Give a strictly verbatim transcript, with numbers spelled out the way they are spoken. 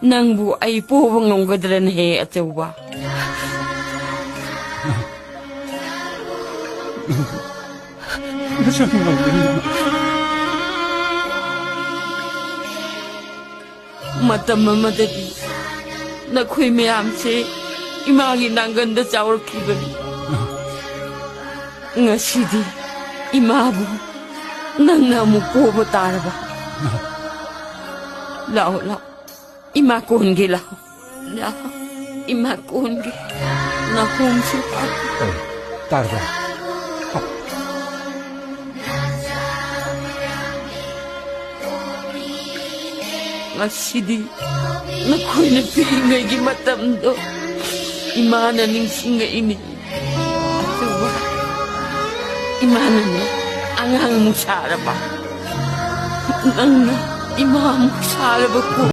ꯅꯪꯕꯨ ꯑꯩ ꯄꯣꯕ ꯉꯝꯒꯗ꯭ꯔꯅꯦꯍꯦ, ꯑꯆꯧꯕ? ꯃꯁꯛ ꯉꯝꯒꯅꯤ, ꯏꯃꯥ꯫ ꯃꯇꯝ ꯑꯃꯗꯗꯤ ꯅꯈꯣꯏ ꯃꯌꯥꯝꯁꯦ ꯏꯃꯥꯒꯤ ꯅꯥꯡꯒꯟꯗ ꯆꯥꯎꯔꯛꯈꯤꯕꯅꯤ꯫ ꯉꯁꯤꯗꯤ ꯏꯃꯥꯕꯨ ꯅꯪꯅ ꯑꯃꯨꯛ ꯄꯣꯕ ꯇꯥꯔꯕ꯫ ꯂꯥꯛꯑꯣ, ꯂꯥꯛꯑꯣ, ꯏꯃꯥ ꯀꯣꯟꯒꯦ, ꯂꯥꯛꯑꯣ꯫ ꯂꯥꯛꯑꯣ, ꯏꯃꯥ ꯀꯣꯟꯒꯦ꯫ ꯅꯥꯀꯣꯡꯁꯨ ꯄꯥꯏ꯫ ꯑꯦ, ꯇꯥꯔꯕ? ꯉꯁꯤꯗꯤ ꯅꯈꯣꯏꯅ ꯄꯤꯛꯂꯤꯉꯩꯒꯤ ꯃꯇꯝꯗꯣ ꯏꯃꯥꯅ ꯅꯤꯡꯁꯤꯡꯉꯛꯏꯅꯦ꯫ ꯑꯆꯧꯕ, ꯏꯃꯥꯅꯅꯦ ꯑꯉꯥꯡ ꯑꯃꯨꯛ ꯁꯥꯔꯕ꯫ ꯅꯪꯅ ꯏꯃꯥ ꯑꯃꯨꯛ ꯁꯥꯔꯕꯀꯣ꯫